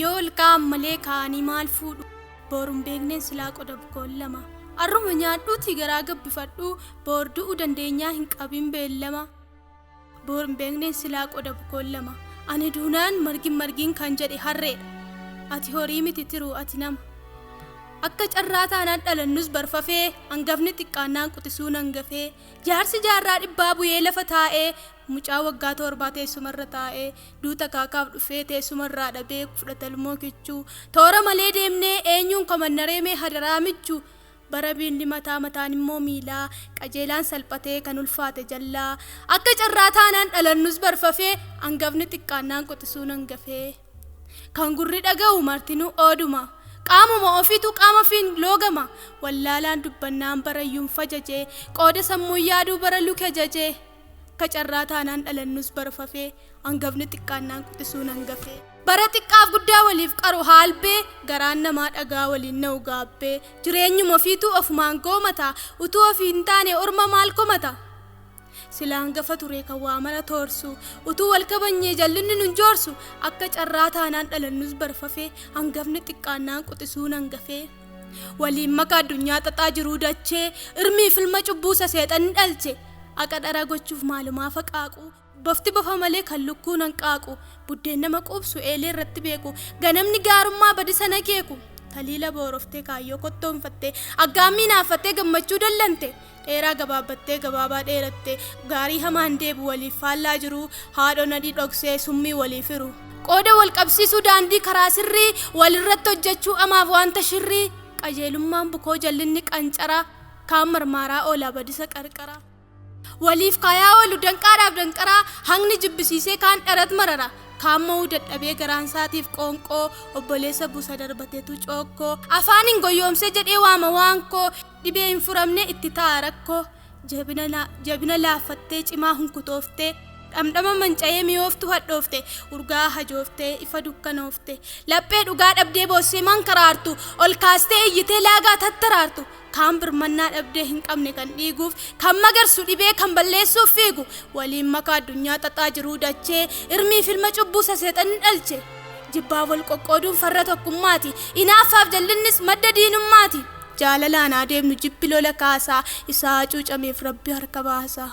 Yoo ol ka'an malee ka'anii maal fuudhu? Boruun beekneen silaa qoda bukoon lama. Arruma nyaadhuutii garaa gabbifadhu, boor du'uu dandeenyaa hin qabin beellama. Boruun beekneen silaa qoda bukoon lama. Ani duunaan margin margin kan jedhe harreedha. Ati horii miti tiruu, ati nama. Akka carraa taanaan dhalannus barfafee, hangafni xiqqaannaan quxisuun hangafee, jaarsi jaarraa dhibbaa bu'ee lafa taa'ee, mucaa waggaa 7 teessumarra taa'ee, duuta kaakaaf dhufee teessumarraa dhabee fudhatalmoo kichuu, toora malee deemnee eenyuun komannaree mee hadaraa michuu, bara biilli mataa mataan immoo miilaa, qajeelaan salphatee kan ulfaate jallaa. Akka carraa taanaan dhalannus barfafee, hangafni xiqqaannaan quxisuun hangafee. Kan gurri dhaga'u martinuu ooduma. Qaamuma ofiitu qaama ofiin loogama. Wallaalaan dubbannaan barayyuun fajajee, qooda sammuu yaaduu bara luke jajee. Akka carraa taanaan dhalannus barfafee, hangafni xiqqaannaan quxisuun hangafee. Bara xiqqaaf guddaa waliif qaru haalbee, garaan namaa dhagaa waliin na'u gaabbee, jireenyuma ofiitu ofumaan goomata, utuu ofii hin taane orma maal komata? Sila hangafa ture kan waa mara toorsu, utuu wal kabanyee jallinni nun joorsu, akka carraa taanaan dhalannus barfafee, hangafni xiqqaannaan quxisuun hangafee. Waliin maka addunyaa xaxaa jiruu dachee, irmii filma cubbuu saseexanni dhalche, aqa dhara gochuuf maalumaa faqaaqu, bofti bofa malee kan lukkuun hanqaaqu, buddeen nama quubsu eelee irratti beeku, ganamni gaarummaa badisa na keeku, taliila booroftee kaayyoo kottoonfattee, aggaammii naaffattee gammachuu dallante, dheeraa gabaabbattee gabaabaa dheeratte, gaarii hamaan deebu waliif faallaa jiru, haadhoo nadhii dhoksee summii waliif hiru. Qooda wal qabsiisuu daandii karaa sirrii, walirratti hojjechuu amaaf wanta shirrii, qajeelummaan bukoo jallinni qancara, kaan marmaaraa oolaa badisa qarqara. Waliif kaayaa oolu danqaadhaaf danqaraa, haqni jibbisiisee kaan dharat marara, kaan mo'uu dadhabee garaan isaatiif qoonqoo, obboleessa buusa darbateetu cookkoo, afaan hin goyoomsee jedhee waama waankoo, dhibee hin furamne itti ta'a rakkoo, jabina laaffattee cimaa hunkutooftee, dhamdhama manca'ee mi'ooftu hadhoofte, urgaa hajooftee ifa dukkanoofte, laphee dhugaa dhabdee boossee mankaraartu, ol kaastee iyyitee laagaa tattaraartu, kaan birmannaa dhabdee hin qabne kan dhiiguuf, kan magarsu dhibee kan balleessuuf fiigu, waliin maka addunyaa xaxaa jiruu dachee, irmii filma cubbuu saseexanni dhalche. Jibbaa wal qoqqooduun farra tokkummaati, inaaffaaf jallinnis madda diinummaati. Jaalalaan adeemnu jibbi lola kaasaa, isaa hacuucameef rabbi harka baasaa.